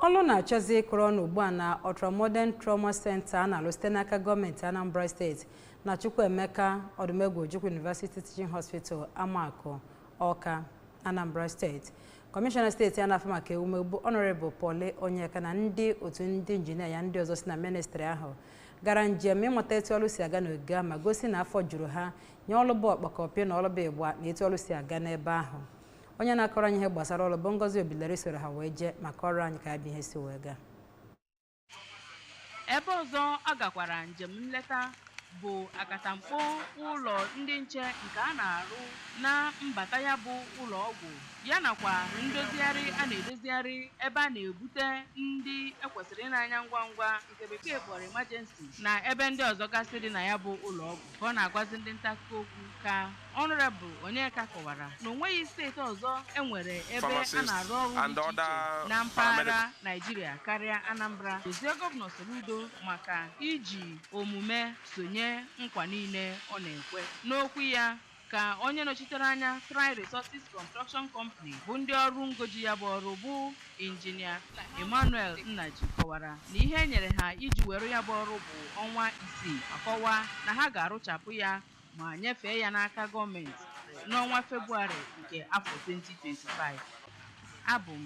Ọlụ na-achọzi ịkụrụ ọnụ ugbu a na Ultramodern Trauma Center a na-alụ site n'aka gọọmenti Anambra Steeti na Chukwuemeka Odumegwu Ojukwu University Teaching Hospital, Amaku, Awka, Anambra Steeti. Kọmishọna steeti a na-afụ maka ewumewu bụ Honorable Paul Onyeka na ndị otu ndị injinia ya ndị ọzọ si na ministri ahụ gara njem ịmụta etu ọrụ si aga n'ogige ahụ ma gosi na afọ juru ha nye ọlụ bụ ọkpọkọpị na ọlụ bụ ịgba na etu ọrụ si aga n'ebe ahụ. Onye na-akọrọ anyị ihe gbasara ọrụ bụ Ngozi Obileri soro ha wee jee maka ọrụ anyị ka ya bụ ihe si wee gaa. Ebe ọzọ a gakwara njem nleta bụ akatamkpo ụlọ ndị nche nke a na-arụ na mbata ya bụ ụlọ ọgwụ, ya nakwa ndozigharị a na-edozigharị ebe a na-ebute ndị ekwesịrị ịnanya ngwa ngwa, nke Bekee kpọrọ emergency, na ebe ndị ọzọ gasị dị na ya bụ ụlọ ọgwụ. Ka ọ na-agwazi ndị nta akụkọ okwu ka Honorable Onyeka kọwara na onweghị steeti ọzọ enwere ebe a na-arụ ọrụ dị iche iche na mpaghara Naijiria karịa Anambra. Dozie Gọvanọ Soludo maka iji omume sonye nkwa niile ọ na-ekwe. N'okwu ya ka onye nọchitere anya Tri Resources Construction Company, bụ ndị ọrụ ngoji ya bụ ọrụ, bụ Injinia Emmanuel Nnaji, kọwara na ihe e nyere ha iji were ya bụ ọrụ bụ ọnwa 6, ma kọwaa na ha ga-arụchapụ ya ma nyefee ya n'aka gọọmenti n'ọnwa Febụwarị nke afọ 2025. Abụ m